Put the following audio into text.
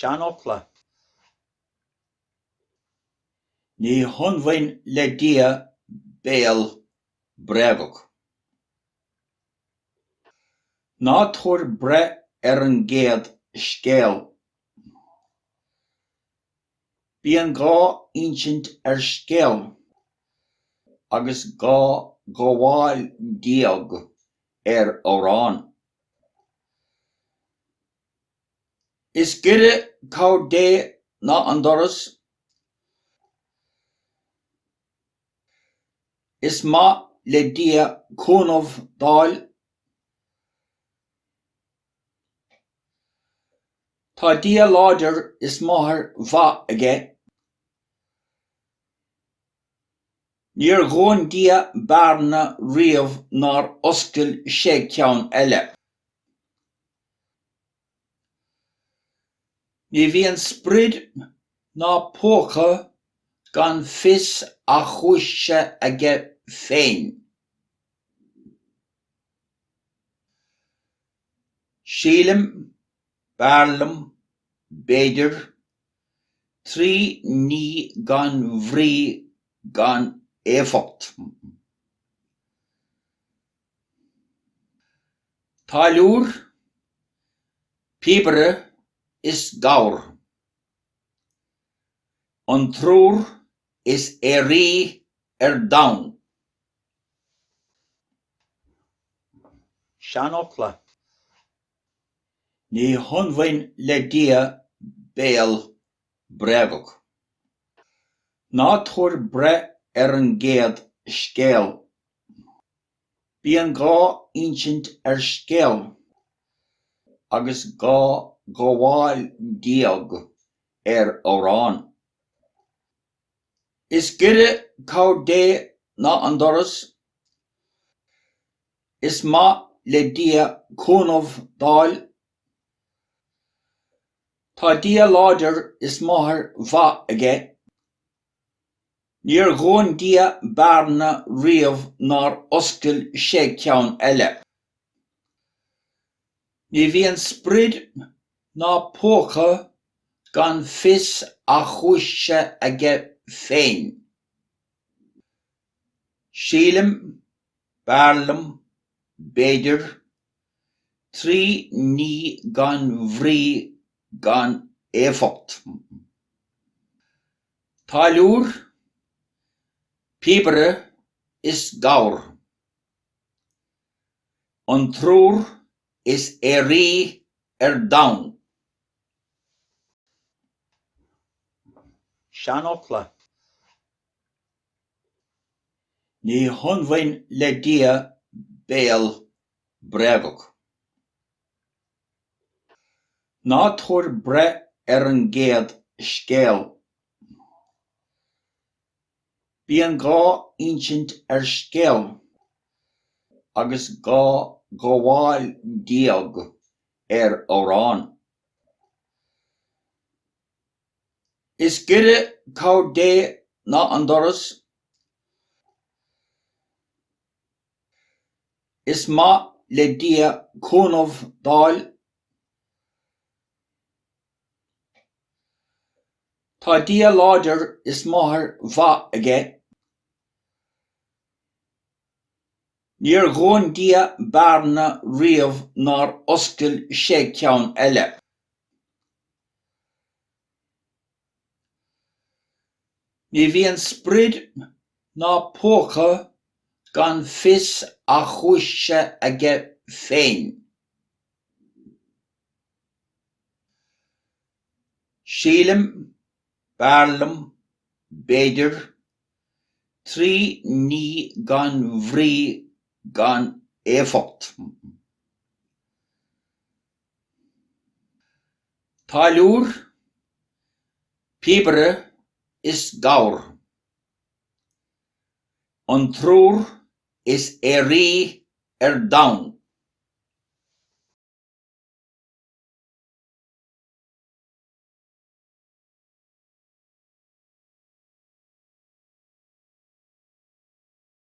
Seanfhocla. Ní hionmhain le Dia béal bréagach. Ná tabhair breith ar an gcéad scéal. Bíonn 2 insint ar scéal agus 12 gabháil ar amhrán. Is giorra cabhair Dé ná an doras. Is maith le Dia cúnamh d'fháil. Tá Dia láidir is máthair mhaith aige. Níor dhún Dia bearna riamh nár oscail sé ceann eile. Ní bhíonn sprid ná púca gan fios a chúise aige féin. Sílim, b'fhearr liom, b'fhéidir, 3 ní gan bhrí gan éifeacht. Táilliúir, píobaire is gabhar. An triúr is aeraí ar domhan. Seanfhocla. Ní hionmhain le Dia béal bréagach. Ná tabhair breith ar an gcéad scéal. Bíonn 2 insint ar scéal agus 12 gabháil ar amhrán. Is giorra cabhair Dé ná an doras. Is maith le Dia cúnamh d'fháil. Tá Dia láidir is máthair mhaith aige. Níor dhún Dia bearna riamh nár oscail sé ceann eile. Ní bhíonn sprid ná púca gan fios a chúise aige féin. Sílim, b'fhearr liom, b'fhéidir, 3 ní gan bhrí gan éifeacht. Táilliúir, píobaire is gabhar. An triúr is aeraí ar domhan. Seanfhocla. Ní hionmhain le Dia béal bréagach. Ná tabhair breith ar an gcéad scéal. Bíonn 2 insint ar scéal agus 12 gabháil ar amhrán. Is giorra cabhair Dé ná an doras. Is maith le Dia cúnamh d'fháil. Tá Dia láidir is máthair mhaith aige. Níor dhún Dia bearna riamh nár oscail sé ceann eile. Ní bhíonn sprid ná púca gan fios a chúise aige féin. Sílim, b'fhearr liom, b'fhéidir, 3 ní gan bhrí gan éifeacht. Táilliúir, píobaire is gabhar. An triúr is aeraí ar domhan.